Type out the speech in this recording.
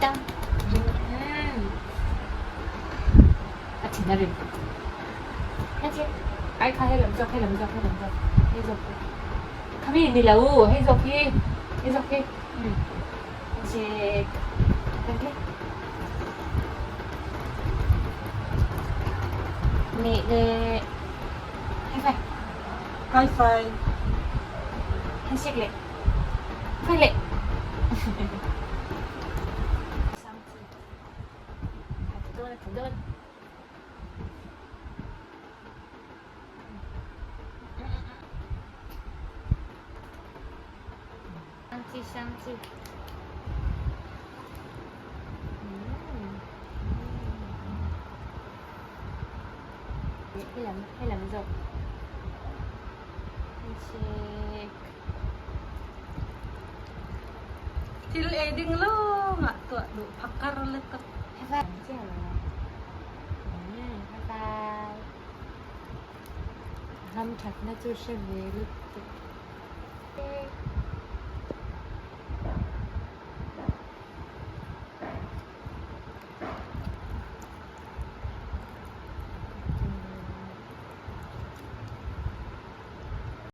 Sit down. A thin a rim. Ai kha hei lam zawk hei lam zawk hei lam zawk hei zawk hi. Kha mi ni lo hei zawk hi hei zawk hi. Handshake. Thank you. Mẹ leh high five. High five. Handshake leh five leh. Thil ei ding lawngah tuah duh phakar lutuk. Ram thatna chu hre ve lutuk.